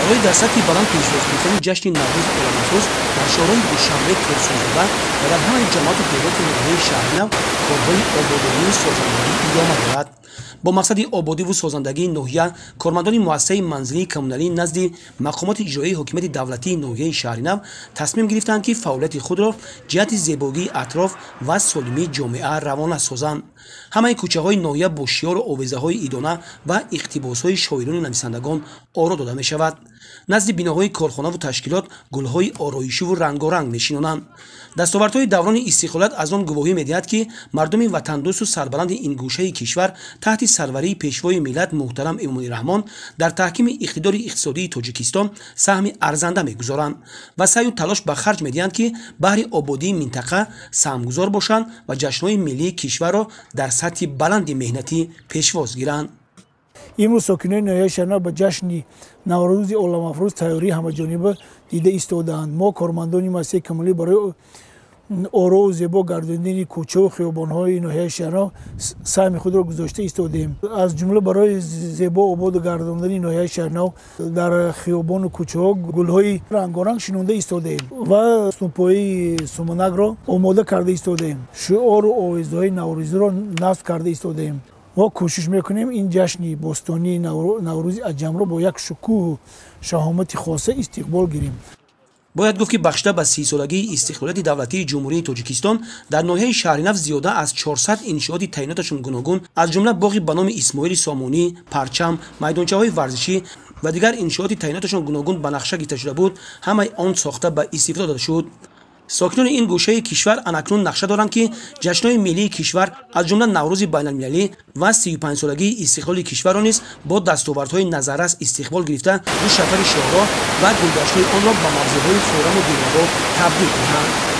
Барои дар сатҳи баланд пешвоз гирифтани ҷашни Наврӯзи оламафрӯз дар шоҳроҳи Душанбе Турсунзода ва дар ҳамаи ҷамоату деҳоти ноҳияи Шаҳринав корҳои ободонию созандагӣ идома дорад. Бо мақсади ободиву созандагии ноҳия кормандони муассисаи манзилии коммуналӣ назди мақомоти иҷроияи ҳокимияти давлатии ноҳияи Шаҳринав тасмим гирифтанд, ки фаъолияти худро ҷиҳати зебогии атроф ва солимии ҷомеа равона созанд. Ҳамаи кӯчаҳои ноҳия бо шиёру овезаҳои идона ва иқтибосҳои шоирону нависандагон оро дода мешавад. Назди биноҳои корхонаву ташкилот гулҳои ороишиву рангоранг мешинонанд. Дастовардҳои даврони истиқлолият аз он гувоҳӣ медиҳад, ки мардуми ватандӯсту сарбаланди ин гӯшаи кишвар таҳти сарварии пешвои миллат муҳтарам Эмомалӣ Раҳмон дар таҳкими иқтидори иқтисодии Тоҷикистон саҳми арзанда мегузоранд ва саъю талош ба харҷ медиҳанд, ки баҳри ободии минтақа саҳмгузор бошанд ва ҷашнҳои миллии кишварро дар сатҳи баланди меҳнатӣ пешвоз гиранд. Имрӯз сокинони ноҳияи Шаҳринав ба ҷашни Наврӯзи оламафрӯз тайёрии ҳамаҷониба дида истодаанд. Мо, кормандони муассисаи коммуналӣ, барои ороу зебо гардонидани кӯчаву хиёбонҳои ноҳияи Шаҳринав саҳми худро гузошта истодаем. Аз ҷумла барои зебо ободу гардондани ноҳияи Шаҳринав дар хиёбону кӯчаҳо гулҳои рангоранг шинонда истодаем ва сӯнпои суманакро омода карда истодаем. Шиору овезаҳои наврӯзиро насб карда истодаем. Мо кӯшиш мекунем ин ҷашни бостонии Наврӯзи аҷамро бо як шукӯҳу шаҳомати хоса истиқбол гирем. Бояд гуфт, ки бахшида ба 30-солагии истиқлолияти давлатии Ҷумҳурии Тоҷикистон дар ноҳияи Шаҳринав зиёда аз 400 иншооти таъиноташон гуногун, аз ҷумла боғи ба номи Исмоили Сомонӣ, парчам, майдончаҳои варзишӣ ва дигар иншооти таъиноташон гуногун ба нақша гирифта шуда буд, ҳамаи он сохта ба истифода дода шуд. Сокинони ин гӯшаи кишвар анакнун нақша доранд, ки ҷашнҳои миллии кишвар, аз ҷумла Наврӯзи байналмилалӣ ва 35-солагии истиқлоли кишварро низ бо дастовардҳои назаррас истиқбол гирифта, ду шафари шоҳроҳ ва гулгаштҳои онро ба мавзеъҳои фораму дилрабо табдил диҳанд.